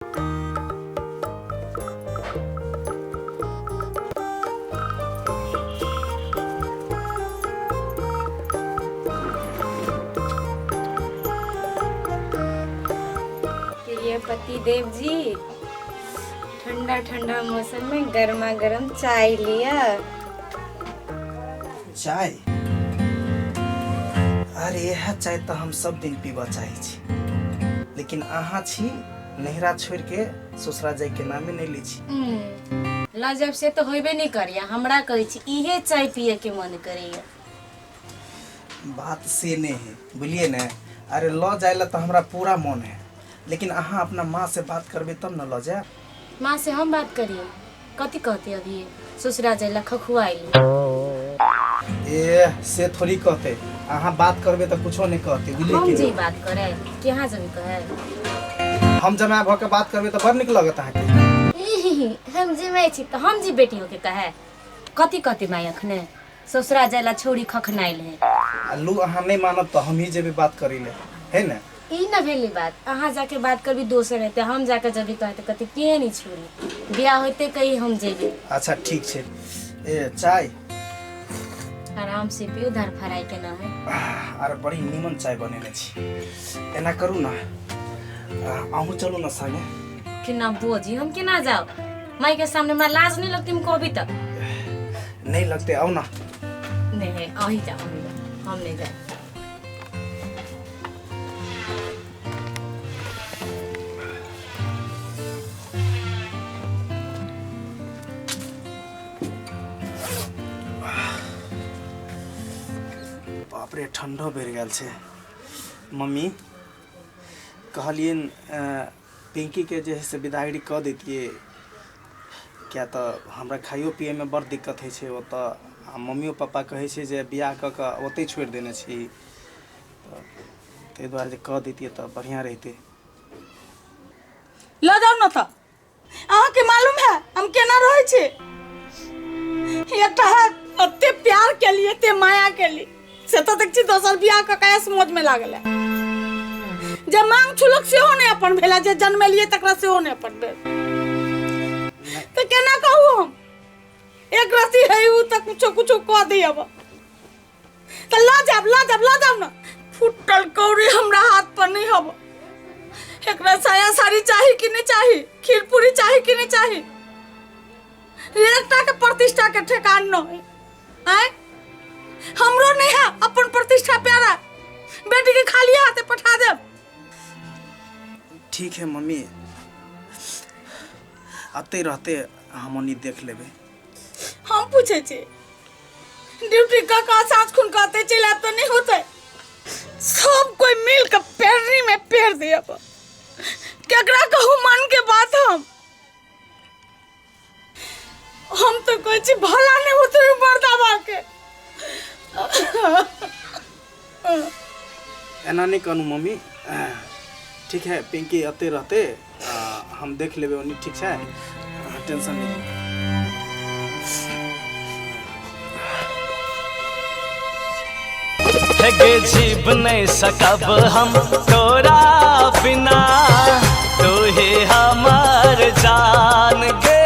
प्रिय पति देव जी, ठंडा ठंडा मौसम में गर्मा गर्म चाय लिया। चाय? अरे इएह चाय तऽ हम सब दिन पीबऽ चाहै छी, लेकिन अहाँ छी नैहरा छोड़ि के ससुरा जाय के नामे नहि लै छी। लऽ जायब से तऽ होबे नहि करैया, हमरा कहै छी इहे चाय पिए के मन करैया। बात से नहीं है, बुझलिए ने। अरे लऽ जाय ला तऽ हमरा पूरा मन है, लेकिन अहाँ अपना माँ से बात करबै तब ने लऽ जायब। माँ से हम बात करिए? कथी कहते अभी ससुरा जाय ला खखुआइल? ए से थोड़ी कहते, अहाँ बात करबै तऽ कुछो नहीं कहते, बुझलिए हम कि जे नहीं? बात करे कि अहाँ जब कहे? हम जमा भऽ के बात करबै तऽ बड़ नीक लगत अहाँके। हम जिमै छी तऽ हम जी बेटी होके कहे कथी कहते माय अखने ससुरा जाय ला छौड़ी खखनाइल है। आ लू अहाँ नहीं मानब तऽ हम ही जेबै बात करै ले, है ने? ई न भेली बात, अहाँ जाके बात करबी दोसर हेतै, हम जाके जब कहते कथी के नहीं छोड़ी बियाह होते कही हम जेबे। अच्छा ठीक छै। ए चाय आराम से पियो, धर फराई के न है। अरे बड़ी नीमन चाय बनेने छी, एना करू ना अहूँ चलू ना संगे। केना बोजी हम केना जाओ माई के सामने, हमरा लाज नहीं लगती हम कहबी तक? नहीं लगते, आओ ना। नहीं अहीं जाओ, अहीं जाओ, हम नहीं जाए। बाप रे ठंडो बढ़ि गेल छै। मम्मी कहलियनि पिंकी के जे है से विदागरी कऽ दैतियै, किया तऽ हमरा खाइयो पियैमे बड़ दिक्कत होइ छै ओतऽ, आ मम्मियो पप्पा कहै छै जे बियाह कऽ कऽ ओतहि छोड़ि देने छी, तऽ ताहि दुआरे जे कऽ दैतियै तऽ बढ़िआँ रहितै। लऽ जाउ ने तऽ अहाँके मालूम है हम केना रहै छी? एकटा है एते प्यार केली, एते माया केली, से तऽ देख छी दोसर बियाह कऽ कऽ मौज में लागल है। जे मांग छुलक सेहो नहि अपन भेला, जे जन्मेलियै तकरा सेहो नहि अपन भेल, तऽ केना कहू हम? एक रत्ती है उ तऽ कुछो कुछो कऽ दैया। तऽ लऽ जायब, लऽ जायब, लऽ जायब ने। फुटल कौड़ी हमरा हाथ पर नहीं हब। एकरा साया साड़ी चाही कि नहीं चाही? खीर पूरी चाही कि नहीं चाही? एकटा के प्रतिष्ठा के ठेकान न है। आय हमरो नहीं है अपन प्रतिष्ठा प्यारा, बेटी के खाली हाथे पठा देब। ठीक है मम्मी, अते रहते हम ओनी देख लेबै। हम पूछे छी ड्यूटी का का साँझ खुन कहते चलि आयब तऽ नहि होतै? सब कोई मिल के पेरनी में पेर दिया। केकरा कहू मन के बात? हम तो कहै छी भला नहीं होते मर्दाबा के। एना नहीं कहू मम्मी, ठीक है पिंकी अते रहते हम देख लेबै ओनी, ठीक छै, टेंशन नहीं लिअ। गे जीव नहीं सकब हम तोरा बिना, तू ही हमार जान गे,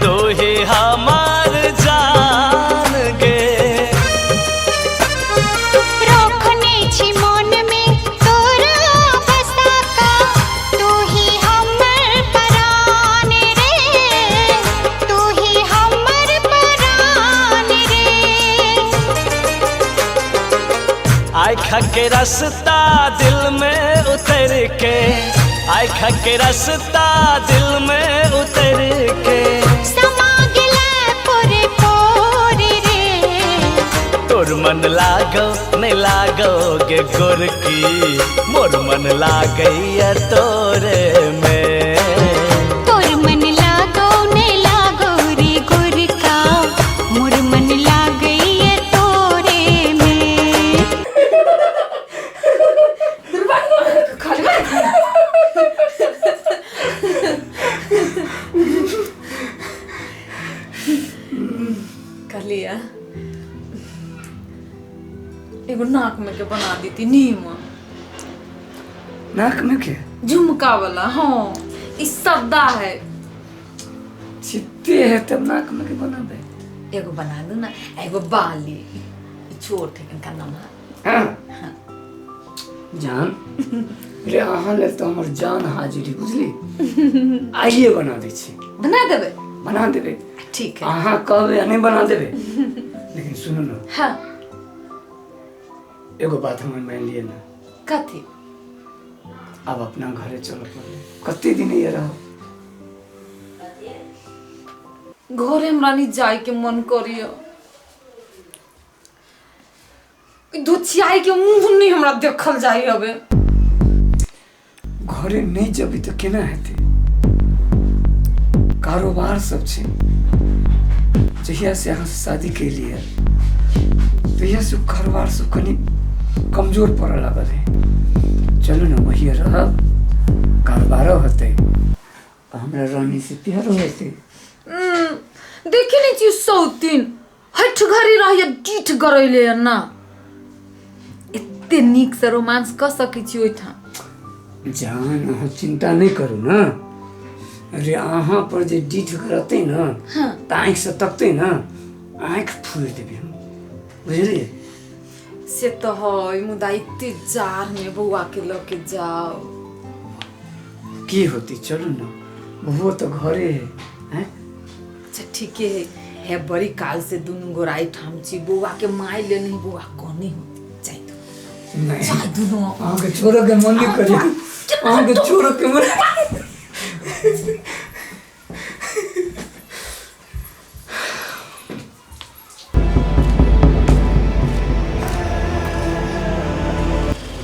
तू ही हमार जान गे। रखने छी मन में तोरा बसा का, तू ही हमर परान रे, तू ही हमर परान रे। आँख के रास्ता दिल में उतर के, आँख के रास्ता दिल में उतर के समा गेलै पोरे पोरे रे। तोर मन लागो नहीं लागो गे गोरकी, मोर मन लागैया तोरे में। तोर मन लागो ने लागो रे गोरका, मोर मन लागैया तोरे में। कहलियै एगो नाक में के बना देती नीमन। नाक में के? झुमका वाला। हाँ। ई सद्दा है। छिपते है तब नाक में के बनाबे। एगो बना दू ना, एगो बाली ई छोट है कनका नमहर। हाँ। जान रे अहाँ लेल तऽ हमर जान हाजिर है, बुझली? आइए बना दै छी। बना देबै? बना देबै। ठीक है। अहाँ कहबै आ नहि बना देबै। लेकिन सुनू ने। हाँ। एगो बात हमर मानि लिअ ने। कथी? आब अपना घरे चलऽ पड़लै। कते दिन ये रहब? घरे हमरा नहीं जाए के मन करियो। धुचियाई के मुंह नहीं हमरा देखल जाई हवे। घरे नहीं जबी तो केना हेतै? कारोबार सब छै। जहिया से अहाँ से शादी केलियै तहिया से कारोबार सब कनि कमजोर पड़ऽ लागल है। चलू ने वही रहब, कारोबारो होतै, हमरा रानी से प्यारो हेतै। देखी नहीं छी सौतीन हठ घरी रहिए डीठ गरैले ना। एते नीक से रोमांस क सकै छी ओहिठाम। जान अहाँ चिंता नहीं करू ना। अरे अहाँ पर जे डीठ करतै ना, तऽ आँखि से तकतै ना, आँखि फोड़ि देबै हम, बुझलियै? से तऽ है, मुदा एते जाड़ में बौआ के लऽ के जाओ। की होती, चलू ना, बौआ तऽ घरे है, हैं? अच्छा ठीके है, है बड़ी काल से दुनू गोरा एहिठाम छी, बौआ के माय ले नहीं बौआ कोनी होती। जाय दू। नहीं। जाय दुनू। अहाँके छोड़ऽ के मन नहीं करे, अहाँके छोड़ऽ के मन।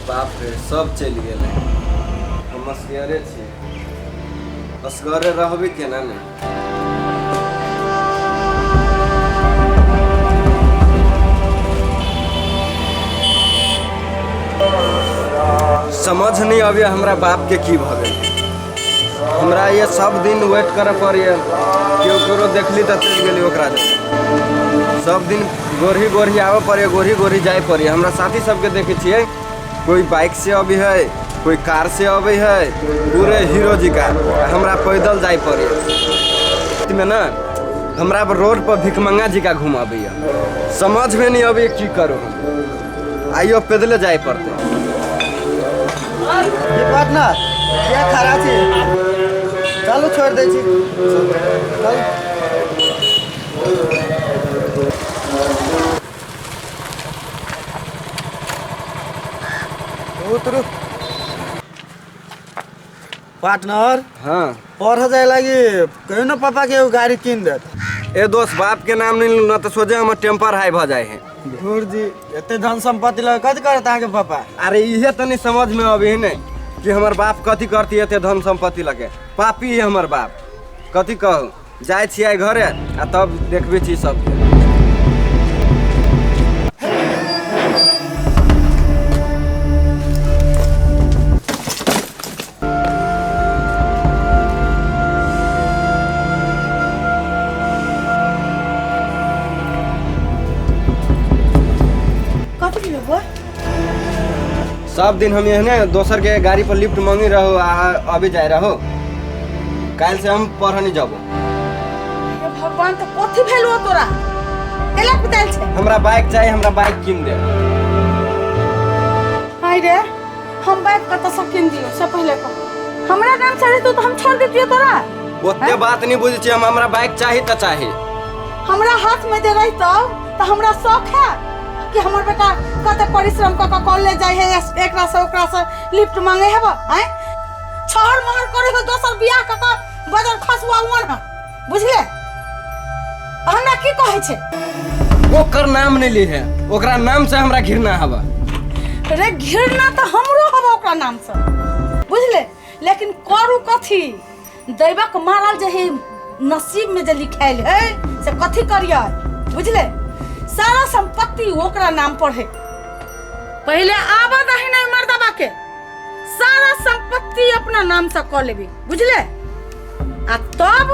बाप रे, सब चलि गेलै, हम असगरे छी, असगरे रहबै केना ने? समझ नहीं अबे हमरा बाप के की भऽ गेल। हमरा ये सब दिन वेट करऽ पड़ैए, केओ केकरो देखली तऽ चलि गेली ओकरा जरे। सब दिन गोरही गोरही आबऽ पड़ैए, गोरही गोरही जाय पड़ैए। हमरा साथी सबके देखै छियै, कोई बाइक से अबै है, कोई कार से अबै है, पूरे हीरो जी का, हमरा पैदल जाय पड़ैए। में ना हमरा रोड पर भिखमंगा जी का घुमाबैए, समझ में नहीं अबैए की करू हम, आइयो पैदले जाय पड़तै। ये पार्टनर किया खड़ा छी? चलू छोड़ दै छी, चलू। उतरू पार्टनर। हाँ। पढ़ जाए लागी कहियो ना पापा के एगो गाड़ी कीन देत। ए दोस्त, बाप के नाम नहीं लू ना तो सोझे हमर टेम्पर हाई भ जाए है। धूर जी, एते धन संपत्ति लग कथी करत अहाँके पापा? अरे इहे तनी समझ में अबे ने कि हमर बाप कथी करती एते धन संपत्ति लगे। पापी है हमर बाप, कथी कहू। जाय छियै घरे आ तब देखबे छी सबके। कथी भेलो बौआ? सब दिन हम एहने दोसर के गाड़ी पर लिफ्ट मांगी रहो आ अभी जाय रहो। काल्हि से हम पढ़ नहीं जाबो। हे भगवान, तो कथी भेलो तोरा? केला पिताल छै? हमरा बाइक चाहिए, हमरा बाइक कीन दे। हाय रे, हम बाइक कतऽ से कीन दियौ से पहिले कह। हमरा नाम से रहितौ तऽ हम छोड़ देतियौ तोरा। ओते बात नहीं बुझै छी हम, हमरा बाइक चाही तऽ चाही। हमरा हाथ में जे रहितौ तऽ हमरा शौक है कि हमर बेटा कते परिश्रम कऽ कऽ कॉलेज जाइ है, एकरा से ओकरा से लिफ्ट मांगे हेब, आँय छहर महर करे हो, दोसर बियाह कऽ कऽ बजर खसुआ ओन है, बुझले? हमरा की कहै छै? ओकर नाम नहीं ली है, ओकरा नाम से हमरा घृणा हवा। रे घृणा तऽ हमरो हवा ओकरा नाम से, बुझले? लेकिन करू कथी? दैवक मारल जे है नसीब में जे लिखायल है से कथी करियै, बुझले? सारा संपत्ति ओकरा नाम पर है। पहले आबऽ दही नहीं मर्दबा के, सारा संपत्ति अपना नाम से कऽ लेबी, बुझले? आ तब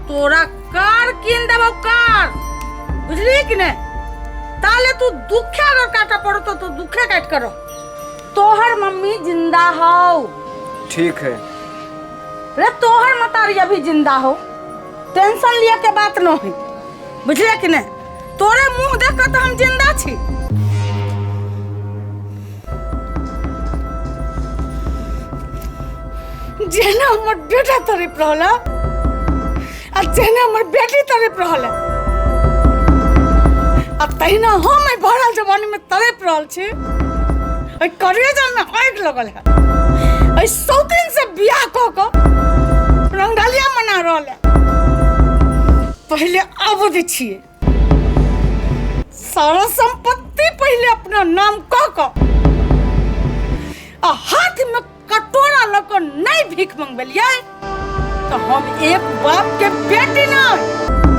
तोरा कार कीन देबौ, कार, बुझली कि नहीं? ताले तू दुखे अगर काटा पड़तो तो दुखे काट कर रह। तोहर मम्मी जिंदा हौ। ठीक है, रे तोहर मतारी अभी जिंदा हो, टेंशन लिया के बात न है, बुझले कि नहीं? तोरे मुंह देख के तो हम जिंदा छी। जेना हमर बेटा तड़प रहल आ जेना हमर बेटी तड़प रहल आ तहिना हम एहि भरल जवानी में तड़प रहल छी। एहि करेजा में आगि लगल है। एहि सौतीन से बियाह कऽ कऽ रंगडलिया मना रहल है। पहिले आबऽ दै छियै सारा संपत्ति, पहिले अपना नाम कऽ कऽ आ हाथ में कटोरा लऽ कऽ नहि भीख मंगबेलियै तऽ हम एक बाप के बेटी नहीं।